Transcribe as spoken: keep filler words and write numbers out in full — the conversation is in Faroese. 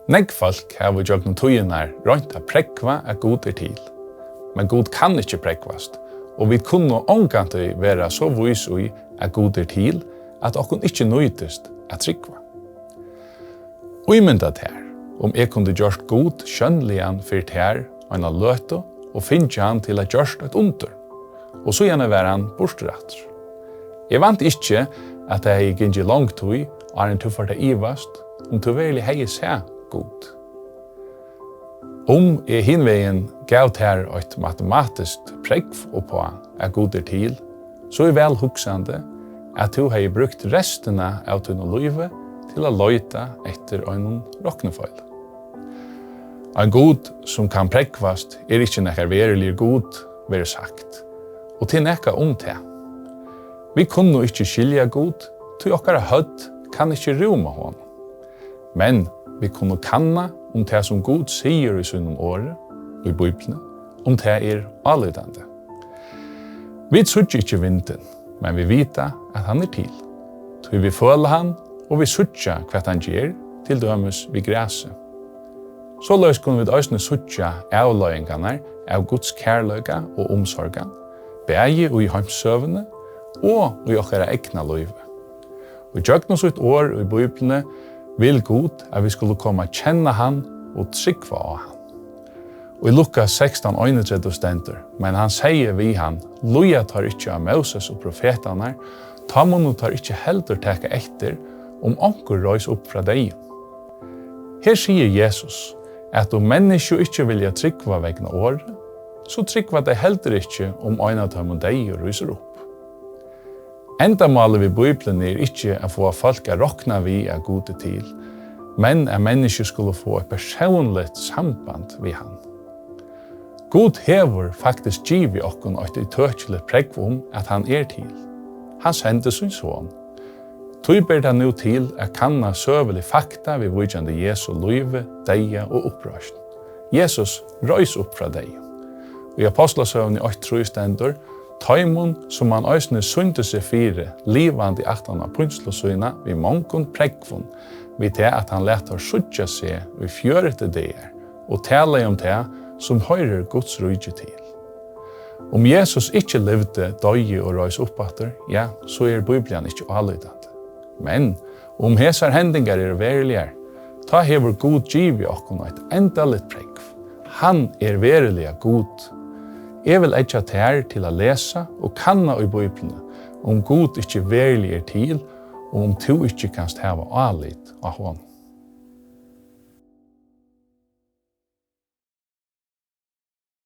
Nógv fólk hava í gjøgnum tíðirnar roynt at prógva, at Gud er til. Men Gud kann ikki prógvast, og vit kunnu ongantíð vera so vís í, at Gud er til, at okkum ikki nýtist at trúgva. Ímynda tær, um eg kundi gjørt Gud sjónligan fyri tær eina løtu og fingið hann til at gjørt eitt undur, og síðani var hann burtur aftur. Eg vænti ikki, at tað hevði gingið long tíð, áðrenn tú fórt at ivast, um tú veruliga hevði sæð Gud. Um eg hinvegin gav tær eitt matematiskt prógv uppá, at Gud er til, so er væl hugsandi, at tú hevði brúkt restina av tínum lívi til at leita eftir einum roknifeili. Ein Gud, sum kann prógvast, er ikki nakar veruligur Gud, verður sagt, og tað er nakað um tað. Vit kunnu ikki skilja Gud, tí okkara høvd kann ikki rúma honum. Men vit kunnu kanna, um tað, sum Gud sigur í sínum orði, í Bíbliuni, um tað er álítandi. Vit síggja ikki vindin, men vit vita, at hann er til. Tí vit føla hann, og vit síggja, hvat hann ger, til dømis við grasi. Soleiðis kunnu vit eisini síggja avleiðingarnar av Guds kærleika og umsorgan, bæði í heimssøguni og í okkara egna lívi. Og gjøgnum sítt orð í Bíbliuni vil Gud, at vit skulu koma at kenna hann og trúgva á hann. Og í Lukas sekstan einogtretivu stendur: "Men hann segði við hann: Líða teir ikki á Móses og profetarnar, tá munnu teir ikki heldur taka eftir, um onkur reis upp frá deyðum." Her sigur Jesus, at um menniskju ikki vilja trúgva vegna orði, so trúgva tey heldur ikki, um ein av teimum deyðu rísur upp. Endamálið við Bíbliuni er ikki at fáa fólk at rokna við, at Gud er til, men at menniskju skulu fáa eitt persónligt samband við hann. Gud hevur faktiskt givið okkum eitt ítøkiligt prógv um, at hann er til. Hann sendi sín son. Tí ber tað nú til at kanna søgulig fakta viðvíkjandi Jesu lívi, deyða og uppreisn. Jesus reis upp frá deyðum. Í Apostlasøguni eitt trý stendur: "Teimum, sum hann eisini sýndi seg fyri, livandi aftan á pínslu sína við mongum prógvum, við tað, at hann læt teir síggja seg í fjøruti dagar, og talaði um tað, sum hoyrir Guds ríki til." Um Jesus ikki livdi, doyði og reis upp aftur, ja, so er Bíblian ikki álítandi. Men um hesar hendingar eru veruligar, tá hevur Gud givið okkum eitt endaligt prógv. Hann er veruliga Gud. Eg vil eggja tær til at lesa og kanna í Bíbliuni, um Gud ikki veruliga er til, og um tú ikki kanst hava álit á honum.